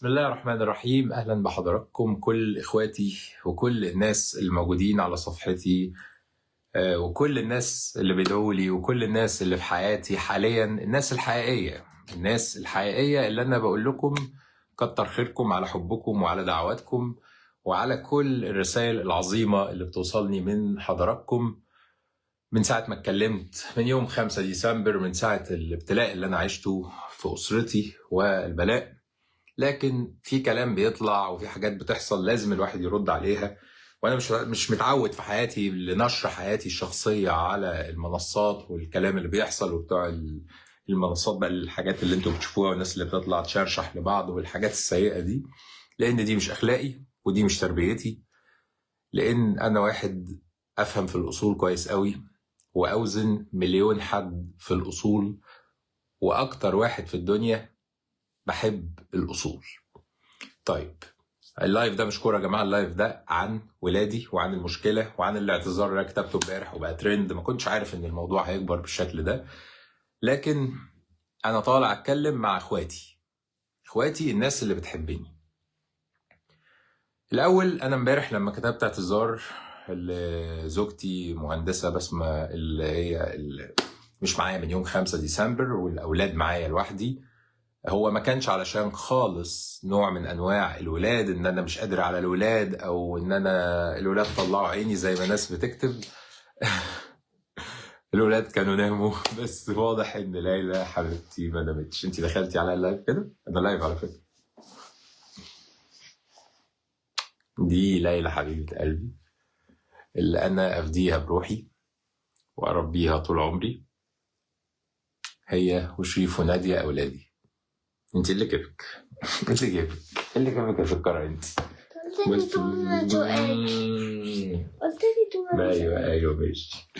بسم الله الرحمن الرحيم. أهلا بحضراتكم كل إخواتي وكل الناس الموجودين على صفحتي، وكل الناس اللي بيدعوا لي وكل الناس اللي في حياتي حاليا، الناس الحقيقية، الناس الحقيقية اللي أنا بقول لكم كتر خيركم على حبكم وعلى دعواتكم وعلى كل الرسائل العظيمة اللي بتوصلني من حضراتكم من ساعة ما اتكلمت من يوم 5 ديسمبر، من ساعة الابتلاء اللي أنا عشته في أسرتي والبلاء. لكن في كلام بيطلع وفي حاجات بتحصل لازم الواحد يرد عليها، وانا مش متعود في حياتي لنشر حياتي الشخصية على المنصات والكلام اللي بيحصل وبتوع المنصات بقى، الحاجات اللي انتوا بتشوفوها والناس اللي بتطلع تشرشح لبعض والحاجات السيئة دي، لان دي مش اخلاقي ودي مش تربيتي. لان انا واحد افهم في الاصول كويس قوي واوزن مليون حد في الاصول، واكتر واحد في الدنيا بحب الأصول. طيب ال live ده مش كورة يا جماعة، ال live ده عن ولادي وعن المشكلة وعن الاعتذار اللي أنا كتبته امبارح وبقى ترند. ما كنتش عارف إن الموضوع هيكبر بالشكل ده، لكن أنا طالع أتكلم مع إخواتي، إخواتي الناس اللي بتحبني. الأول أنا امبارح لما كتبت اعتذار لزوجتي مهندسة بسمة اللي هي اللي مش معايا من يوم 5 ديسمبر والأولاد معايا لوحدي، هو ما كانش علشان خالص نوع من انواع الولاد ان انا مش قادر على الولاد او ان انا الولاد طلعوا عيني زي ما ناس بتكتب. الولاد كانوا ناموا، بس واضح ان ليلى حبيبتي ما نامتش. انت دخلتي على ال live كده؟ انا live على فكرة. دي ليلى حبيبه قلبي اللي انا افديها بروحي واربيها طول عمري، هي وشريف وناديه اولادي. انت اللي جابك، اللي جابك، اللي جابك يا سكرة انت. قلت لي طول ما قلت لي طول ما ايوه ايوه ماشي.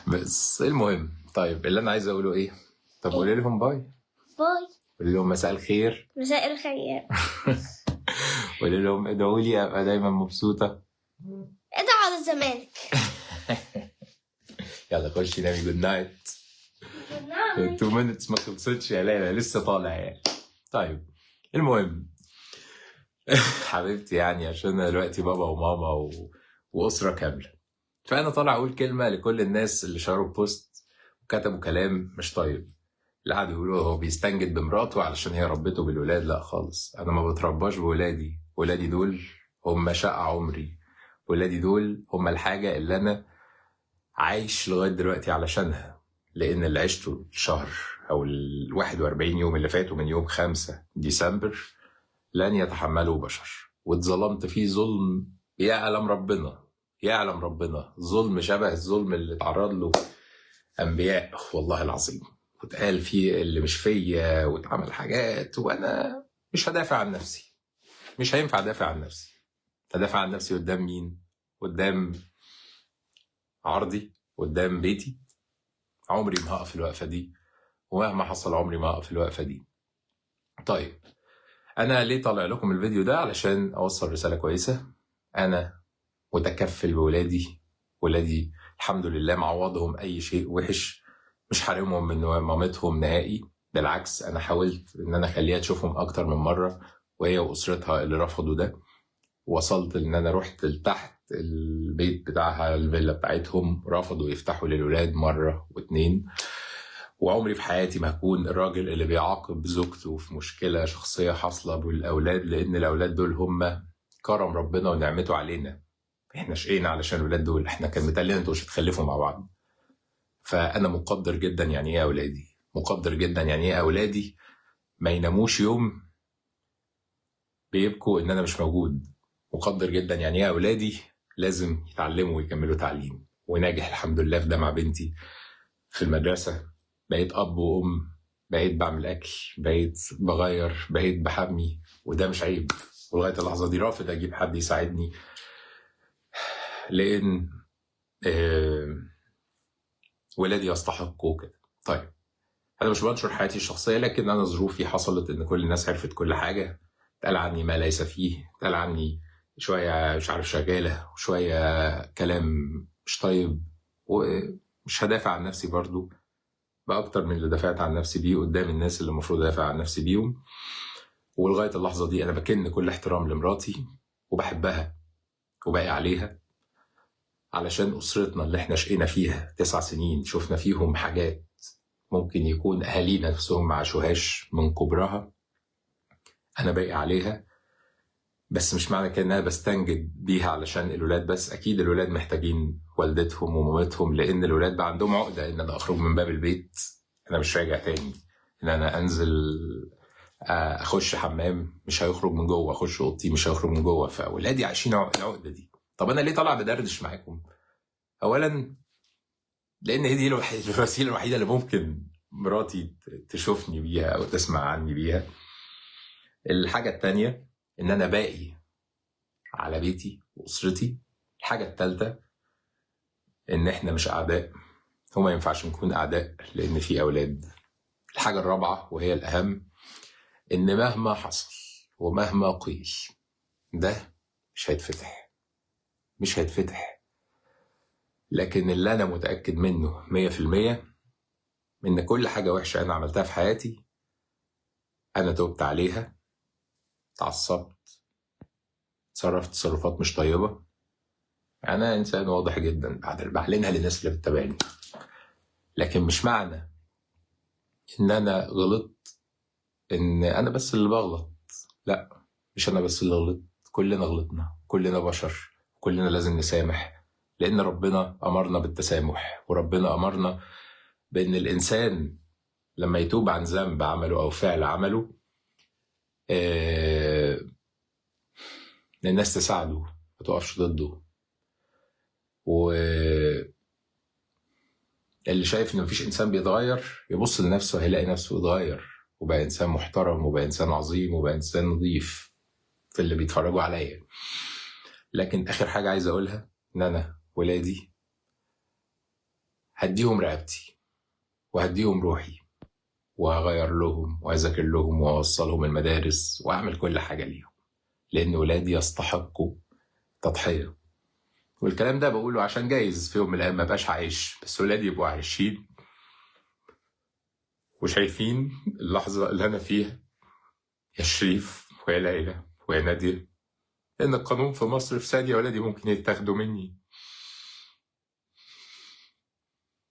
بس المهم، طيب اللي انا عايز اقوله ايه؟ طب قولي لهم bye. bye. قولي لهم مساء الخير. مساء الخير. قولي لهم ادعوا لي ابقى دايما مبسوطة. ادعوا على الزمالك. يلا خشي نامي. good night. 2 minutes ما خلصتش يا ليلى، لسه طالع يعني. طيب المهم حبيبتي، يعني عشان انا دلوقتي بابا وماما واسره كاملة، فانا طالع اقول كلمة لكل الناس اللي شاروا post وكتبوا كلام مش طيب، اللي قعدوا يقولوا هو بيستنجد بمراته علشان هي ربته بالولاد. لا خالص، انا ما بترباش بولادي. ولادي دول هم شقه عمري، ولادي دول هم الحاجة اللي انا عايش لغاية دلوقتي علشانها، لان اللي عشته الشهر او ال 41 يوم اللي فاتوا من يوم 5 ديسمبر لن يتحملوا بشر، واتظلمت فيه ظلم يعلم ربنا، يعلم ربنا، ظلم شبه الظلم اللي اتعرض له انبياء والله العظيم، واتقال فيه اللي مش فيا واتعمل حاجات، وانا مش هدافع عن نفسي، مش هينفع ادافع عن نفسي. ادافع عن نفسي قدام مين؟ قدام عرضي؟ قدام بيتي؟ عمري ما هقف الوقفة دي، ومهما حصل عمري ما هقف الوقفة دي. طيب انا ليه طالع لكم الفيديو ده؟ علشان اوصل رسالة كويسة. انا متكفل بولادي، ولادي الحمد لله معوضهم اي شيء وحش، مش حارمهم من مامتهم نهائي، بالعكس انا حاولت ان انا اخليها تشوفهم اكتر من مرة، وهي واسرتها اللي رفضوا ده. وصلت ان انا رحت لتحت البيت بتاعها، الفيلا بتاعتهم، رفضوا يفتحوا للولاد مرة واتنين. وعمري في حياتي ما هكون الراجل اللي بيعاقب زوجته في مشكلة شخصية حاصلة بالأولاد، لأن الأولاد دول هم كرم ربنا ونعمته علينا. احنا شقينا علشان الولاد دول، احنا كان متقال لنا انتوا مش هتخلفوا مع بعض. فأنا مقدر جدا يعني ايه أولادي، مقدر جدا يعني ايه أولادي ما يناموش يوم بيبكوا إن أنا مش موجود، مقدر جدا يعني ايه أولادي لازم يتعلموا ويكملوا تعليم، وناجح الحمد لله في ده مع بنتي في المدرسة. بقيت أب وأم، بقيت بعمل أكل، بقيت بغير، بقيت بحمي، وده مش عيب. ولغاية اللحظة دي رافض أجيب حد يساعدني، لأن ولادي يستحقوا كده. طيب أنا مش بنشر حياتي الشخصية، لكن أنا ظروفي حصلت إن كل الناس عرفت كل حاجة، اتقال عني ما ليس فيه، اتقال عني شوية مش عارف شغالة، وشوية كلام مش طيب، ومش هدافع عن نفسي برضو بأكتر من اللي دافعت عن نفسي بيه قدام الناس اللي المفروض أدافع عن نفسي بيهم. ولغاية اللحظة دي انا بكن كل احترام لمراتي وبحبها وباقي عليها، علشان اسرتنا اللي احنا شقينا فيها 9 سنين شفنا فيهم حاجات ممكن يكون اهالينا نفسهم ما عاشوهاش من كبرها. انا باقي عليها، بس مش معنى كده ان انا بستنجد بيها علشان الولاد بس. اكيد الولاد محتاجين والدتهم ومامتهم، لان الولاد بقى عندهم عقده ان انا اخرج من باب البيت انا مش راجع تاني، ان انا انزل اخش حمام مش هيخرج من جوه، اخش اوضتي مش هيخرج من جوه. فاولادي عايشين العقدة دي. طب انا ليه طالع بدردش معاكم؟ اولا لان هي دي الوسيلة الوحيدة اللي ممكن مراتي تشوفني بيها او تسمع عني بيها. الحاجة الثانية ان انا باقي على بيتي واسرتي. الحاجة الثالثة ان احنا مش اعداء، وما ينفعش نكون اعداء لان في اولاد. الحاجة الرابعة وهي الاهم، ان مهما حصل ومهما قيل ده مش هيتفتح، مش هيتفتح. لكن اللي انا متاكد منه 100% ان كل حاجة وحشة انا عملتها في حياتي انا تبت عليها، اتعصبت، تصرفت تصرفات مش طيبة. انا انسان واضح جدا بعلنها للناس اللي بتتابعني. لكن مش معنى ان انا غلطت ان انا بس اللي بغلط، لا، مش انا بس اللي غلطت، كلنا غلطنا، كلنا بشر، كلنا لازم نسامح، لان ربنا امرنا بالتسامح، وربنا امرنا بان الانسان لما يتوب عن ذنب عمله او فعل عمله الناس تساعده، ما تقفش ضده. واللي شايف ان مفيش انسان بيتغير يبص لنفسه هيلاقي نفسه اتغير، وبقى انسان محترم، وبقى انسان عظيم، وبقى انسان نظيف في اللي بيتفرجوا عليا. لكن اخر حاجة عايز اقولها ان انا ولادي هديهم رقبتي وهديهم روحي، وهغير لهم وهذاكر لهم وأوصلهم المدارس وأعمل كل حاجة ليهم، لأن ولادي يستحقوا تضحية. والكلام ده بقوله عشان جايز في يوم من الأيام ما بقاش عايش، بس ولادي يبقوا عايشين وشايفين اللحظة اللي أنا فيها، يا شريف ويا ليلى ويا نادية، لأن القانون في مصر في ثانية ولادي ممكن يتاخدوا مني.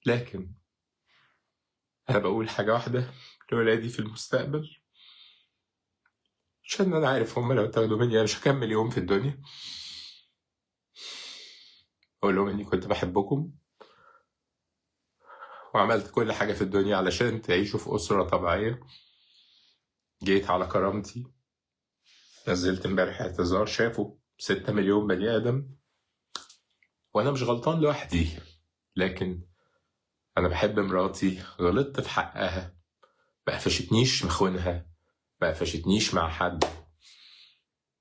لكن أنا بقول حاجة واحدة لولادي في المستقبل، عشان أنا عارف هما لو تاخدوا مني أنا مش هكمل يوم في الدنيا. أقول لهم إني كنت بحبكم وعملت كل حاجة في الدنيا علشان تعيشوا في أسرة طبيعية. جيت على كرامتي، نزلت امبارح اعتذار، شافوا 6 مليون بني آدم، وأنا مش غلطان لوحدي، لكن أنا بحب مراتي، غلطت في حقها، ما قفشتنيش مخونها، ما قفشتنيش مع حد،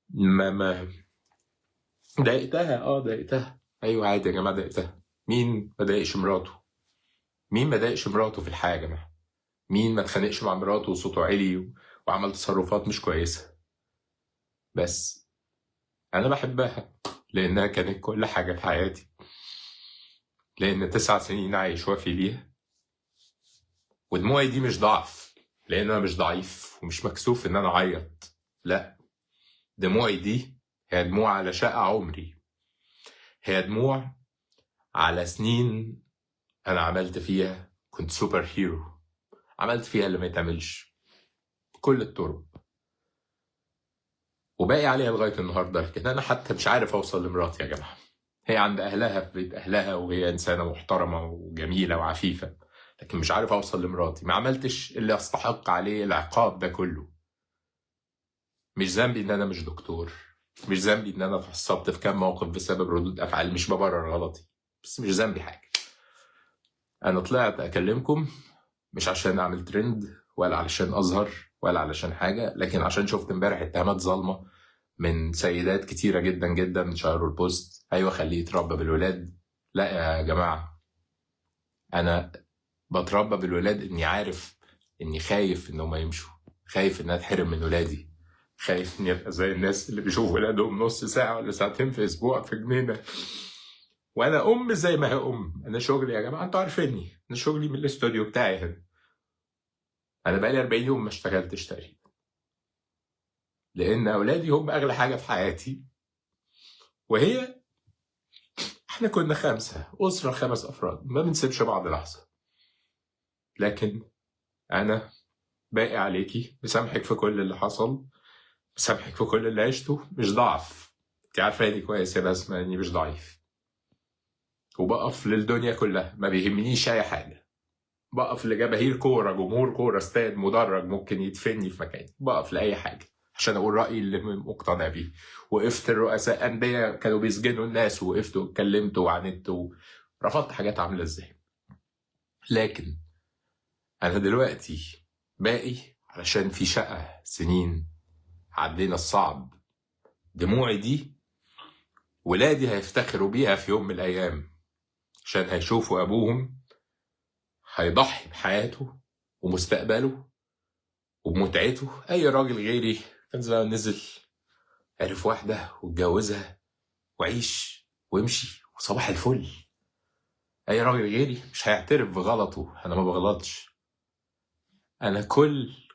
ما ضايقتها، ضايقتها، أيوة عادي يا جماعة ضايقتها. مين ما ضايقش مراته؟ مين ما ضايقش مراته في الحياة يا جماعة؟ مين ما اتخانقش مع مراته وصوته عالي وعمل تصرفات مش كويسة؟ بس أنا بحبها لأنها كانت كل حاجة في حياتي، لأن 9 سنين عايش وافي ليها. ودموعي دي مش ضعف، لأن أنا مش ضعيف ومش مكسوف إن أنا أعيط، لا، دموعي دي هي دموع على شقة عمري، هي دموع على سنين أنا عملت فيها، كنت super hero، عملت فيها اللي ما يتعملش بكل الطرق، وباقي عليها لغاية النهاردة. لكن أنا حتى مش عارف أوصل لمراتي يا جماعة، هي عند أهلها في بيت أهلها، وهي إنسانة محترمة وجميلة وعفيفة، لكن مش عارف أوصل لمراتي. ما عملتش اللي أستحق عليه العقاب ده كله. مش ذنبي إن أنا مش دكتور، مش ذنبي إن أنا اتعصبت في كام موقف بسبب ردود أفعال، مش ببرر غلطي، بس مش ذنبي حاجة. أنا طلعت أكلمكم مش عشان أعمل ترند ولا علشان أظهر ولا علشان حاجة، لكن عشان شفت امبارح اتهامات ظالمة من سيدات كتيرة جدا جدا شيروا البوست، أيوة خليه يتربى بالولاد. لا يا جماعة، أنا بتربى بالولاد إني عارف إني خايف إنهم يمشوا، خايف إن أتحرم من ولادي، خايف إني أبقى زي الناس اللي بيشوفوا ولادهم نص ساعة ولا ساعتين في أسبوع في جنينة. وأنا أم زي ما هي أم، أنا شغلي يا جماعة أنتوا عارفيني، أنا شغلي من الاستوديو بتاعي هنا. أنا بقالي 40 يوم ما اشتغلتش تقريبا. لان اولادي هم اغلى حاجة في حياتي. وهي احنا كنا 5 اسره، 5 افراد، ما بنسيبش بعض لحظة. لكن انا باقي عليكي، مسامحك في كل اللي حصل، مسامحك في كل اللي عشته. مش ضعف، انت عارفاني كويس يا بسمة اني مش ضعيف، وبقف للدنيا كلها، ما بيهمنيش اي حاجة. بقف لجماهير كورة، جمهور كورة، استاد، مدرج، ممكن يدفني في مكاني، بقف لاي حاجة عشان اقول رايي اللي مقتنع بيه. وقفت الرؤساء اندية كانوا بيسجنوا الناس، وقفت واتكلمت وعاندت ورفضت حاجات عامله ازاي. لكن انا دلوقتي باقي علشان في شقه سنين عدينا الصعب. دموعي دي ولادي هيفتخروا بيها في يوم من الايام، عشان هيشوفوا ابوهم هيضحي بحياته ومستقبله وبمتعته. اي راجل غيري كان زمان نزل عرف واحدة واتجوزها وعيش وامشي وصباح الفل. اي راجل غيري مش هيعترف بغلطه. انا ما بغلطش، انا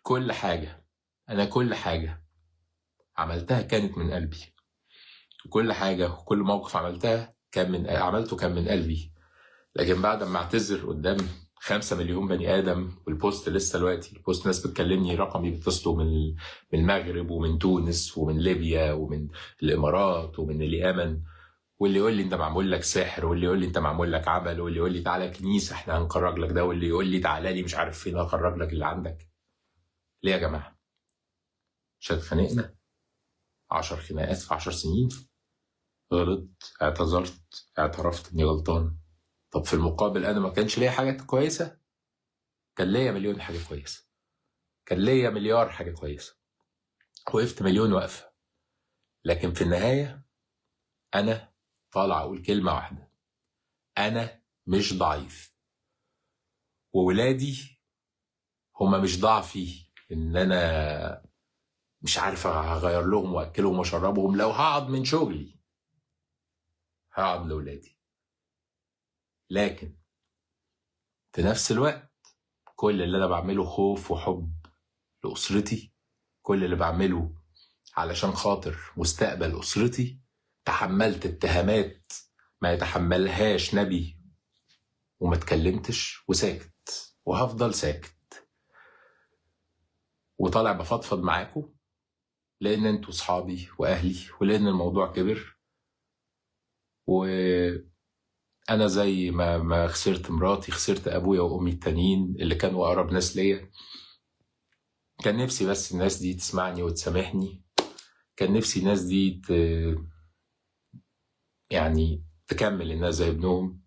كل حاجة، انا كل حاجة عملتها كانت من قلبي، وكل حاجة وكل موقف عملتها كان من عملته كان من قلبي. لكن بعد ما اعتذر قدام 5 مليون بني ادم، وال post لسه دلوقتي ال post ناس بتكلمني رقمي، بيتصلوا من المغرب ومن تونس ومن ليبيا ومن الامارات ومن اليمن، واللي يقول لي انت معمول لك سحر، واللي يقول لي انت معمول لك عمل، واللي يقول لي تعالى كنيسة احنا هنخرج لك ده، واللي يقول لي تعالى لي مش عارف فين هخرج لك اللي عندك. ليه يا جماعة؟ مش اتخانقنا 10 خناقات في 10 سنين؟ غلطت، اعتذرت، اعترفت اني غلطان. طب في المقابل انا ما كانش ليا حاجات كويسة؟ كان ليا مليون حاجة كويسة، كان ليا مليار حاجة كويسة، وقفت مليون وقفه. لكن في النهاية انا طالع اقول كلمة واحدة: انا مش ضعيف، وولادي هما مش ضعفي ان انا مش عارف اغير لهم واكلهم واشربهم. لو هقعد من شغلي هقعد لولادي. لكن في نفس الوقت كل اللي انا بعمله خوف وحب لاسرتي، كل اللي بعمله علشان خاطر مستقبل اسرتي. تحملت اتهامات ما يتحملهاش نبي وما اتكلمتش، وساكت، وهفضل ساكت، وطالع بفضفض معاكم لان انتوا صحابي واهلي، ولان الموضوع كبر. وانا زي ما خسرت مراتي، خسرت ابويا وامي التانيين اللي كانوا اقرب ناس ليا. كان نفسي بس الناس دي تسمعني وتسامحني، كان نفسي الناس دي يعني تكمل الناس زي ابنهم.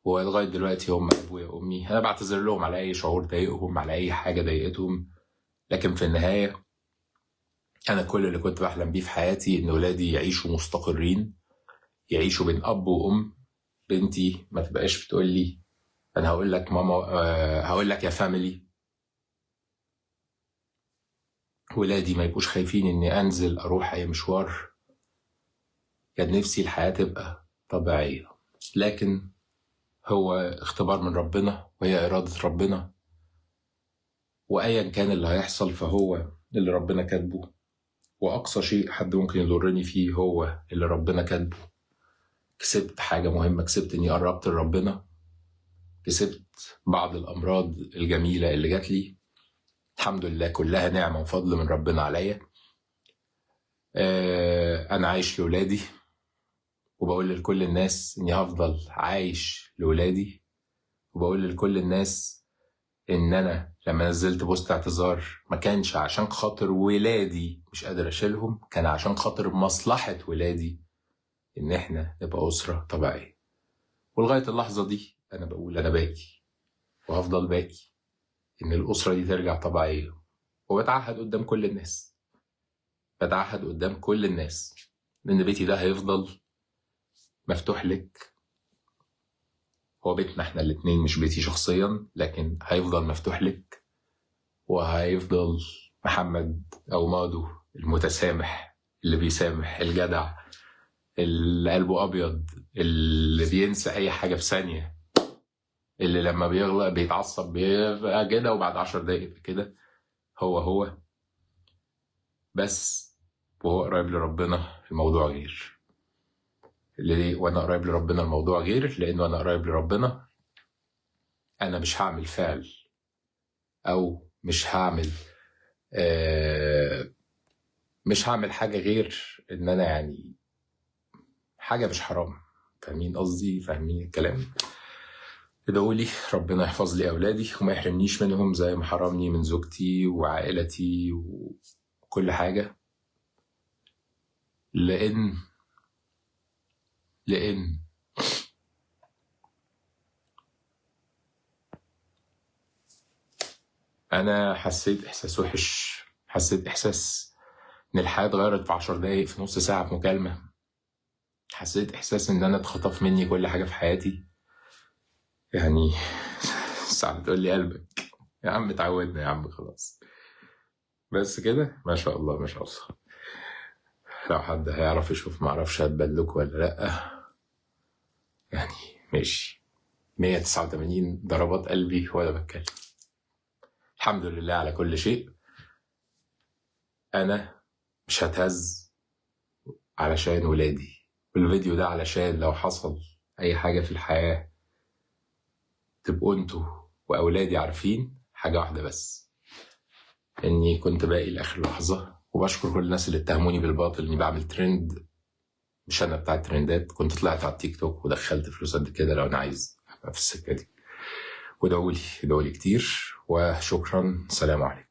ولغاية دلوقتي هم ابويا وامي. انا بعتذر لهم على اي شعور ضايقهم، على اي حاجة ضايقتهم. لكن في النهاية انا كل اللي كنت بحلم بيه في حياتي ان ولادي يعيشوا مستقرين، يعيشوا بين اب وام. بنتي ما تبقاش بتقول لي انا هقول لك ماما، هقول لك يا family. ولادي ما يبقوش خايفين اني انزل اروح اي مشوار. كان نفسي الحياة تبقى طبيعية، لكن هو اختبار من ربنا وهي إرادة ربنا، وأيا كان اللي هيحصل فهو اللي ربنا كاتبه، وأقصى شيء حد ممكن يضرني فيه هو اللي ربنا كاتبه. كسبت حاجة مهمة، كسبت إني قربت لربنا، كسبت بعض الأمراض الجميلة اللي جات لي الحمد لله، كلها نعمة وفضل من ربنا عليا. أنا عايش لولادي، وبقول لكل الناس إني هفضل عايش لولادي، وبقول لكل الناس إن أنا لما نزلت بوست اعتذار ما كانش عشان خاطر ولادي مش قادر أشيلهم، كان عشان خاطر مصلحة ولادي، إن إحنا نبقى أسرة طبيعية. ولغاية اللحظة دي أنا بقول أنا باقي وهفضل باقي إن الأسرة دي ترجع طبيعية. وبتعهد قدام كل الناس، بتعهد قدام كل الناس إن بيتي ده هيفضل مفتوح لك. هو بيتنا احنا الاتنين، مش بيتي شخصيا، لكن هيفضل مفتوح لك، وهيفضل محمد أو مادو المتسامح اللي بيسامح، الجدع اللي قلبه أبيض، اللي بينسى أي حاجة في ثانية، اللي لما بيغلق بيتعصب بيبقى كده وبعد 10 دقايق يبقى كده. هو هو بس وهو قريب لربنا الموضوع غير. ليه وانا قريب لربنا الموضوع غير؟ لانه انا قريب لربنا انا مش هعمل فعل، او مش هعمل مش هعمل حاجة غير ان انا يعني حاجة مش حرام. فاهمين قصدي؟ فاهمين الكلام؟ ادعوا لي ربنا يحفظ لي اولادي وما يحرمنيش منهم زي ما حرمني من زوجتي وعائلتي وكل حاجة، لان انا حسيت احساس وحش، حسيت احساس ان الحياة اتغيرت في 10 دقايق، في نص ساعة، في مكالمة. حسيت احساس ان انا اتخطف مني كل حاجة في حياتي. يعني ساعة بتقول لي قلبك يا عم، اتعودنا يا عم خلاص، بس كده. ما شاء الله ما شاء الله. لو حد هيعرف يشوف، ما اعرفش هتبلك ولا لا يعني. ماشي. 189 ضربات قلبي وانا بتكلم. الحمد لله على كل شيء. انا مش هتهز علشان ولادي، والفيديو ده علشان لو حصل اي حاجة في الحياة تبقوا انتوا واولادي عارفين حاجة واحدة بس، اني كنت باقي لاخر لحظة. وبشكر كل الناس اللي اتهموني بالباطل اني بعمل ترند. مش انا بتاع الترندات، كنت طلعت على التيك توك ودخلت فلوس قد كده لو انا عايز ابقى في السكة دي. وادعوا لي، ادعوا لي كتير، وشكرا. سلام عليكم.